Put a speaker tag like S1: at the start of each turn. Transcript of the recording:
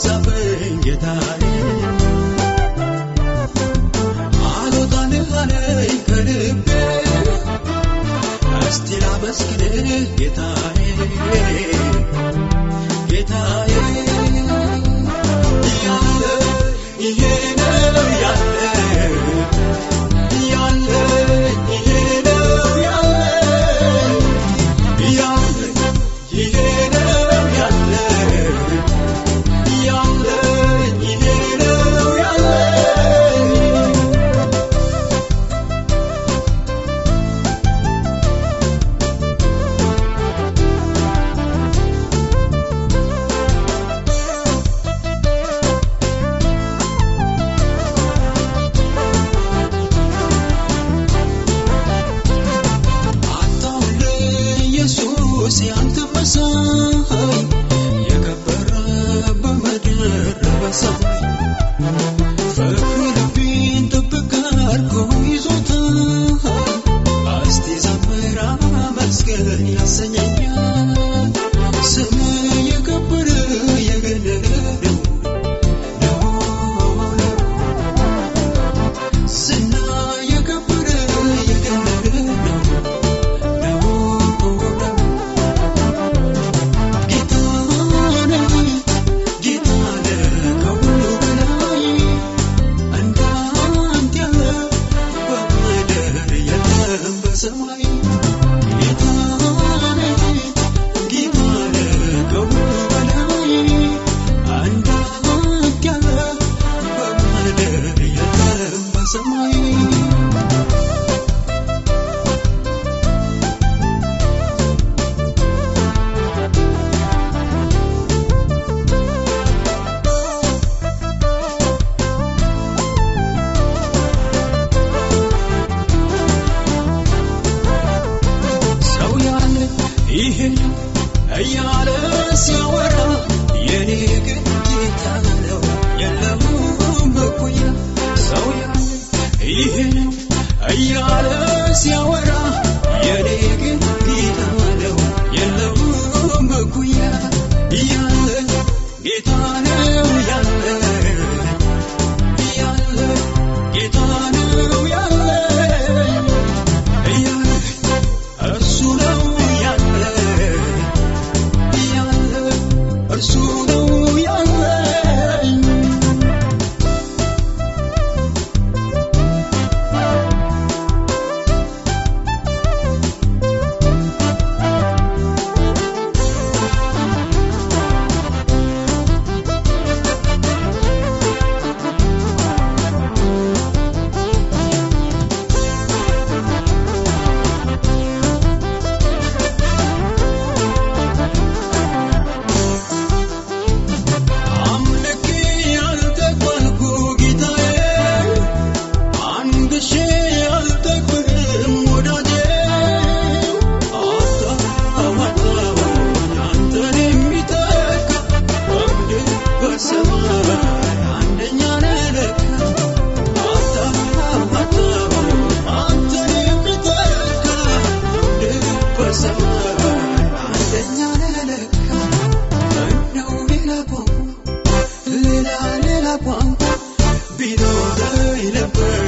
S1: አበዛብኝ ጌታዬ አልወጣልህ አለኝ ከልቤ እስቲ ላመስግንህ ጌታዬ ጌታዬ ያለ ይሄ ነው ያለ ያለ ይሄ ነው ያለ ያለ ይሄ ነው ያለ ያለ ይሄ ነው ያለ። አጣሁልህ ኢየሱስ ያንተ መሳይ የከበረ በምድር በሰማይ ፍቅሩ ልቤን ጥብቅ አድርጎ ይዞታል እስቲ ዘምር አመስግን ያሰኘኛል ስም የከበረ የገነነ ነው ነው ነው ዝና የከበረ የገነነ ነው ነው ነው ጌታ ነህ ጌታ ነህ ከሁሉ በላይ እንዳንተ ያለ በምድር የለም በሰማይ ጌታ ነህ ጌታ ነህ ከሁሉ በላይ እንዳንተ ያለ በምድር የለም በሰማይ። ሰው ያለ ይሄ ነው እያለ ሲያወራ የኔ ግን ጌታ ነው የለውም እኩያ። ሰው ያለ ይሄ ነው እያለ ሲያወራ የኔ ግን ጌታ ነው የለውም እኩያ። ያለ ጌታ ነው ያለ ያለ ጌታ ነው ያለ ያለ እርሱ ነው ያለ ያለ እርሱ ነው ያለ። አምልኬ ያልጠግባልኩ ጌታዬ አንግሼ ያልጠግብህም ወዳጄ አጣሁ አንተን የሚተካ በምድር በሰማይ አንደኛ ነህ ለካ። አጣሁ አንተን የሚተካ በምድር በሰማይ አንደኛ ነህ ለካ። ምነው ሌላ ቋንቋ ሌላ ሌላ ቋንቋ ቢኖረኝ ነበር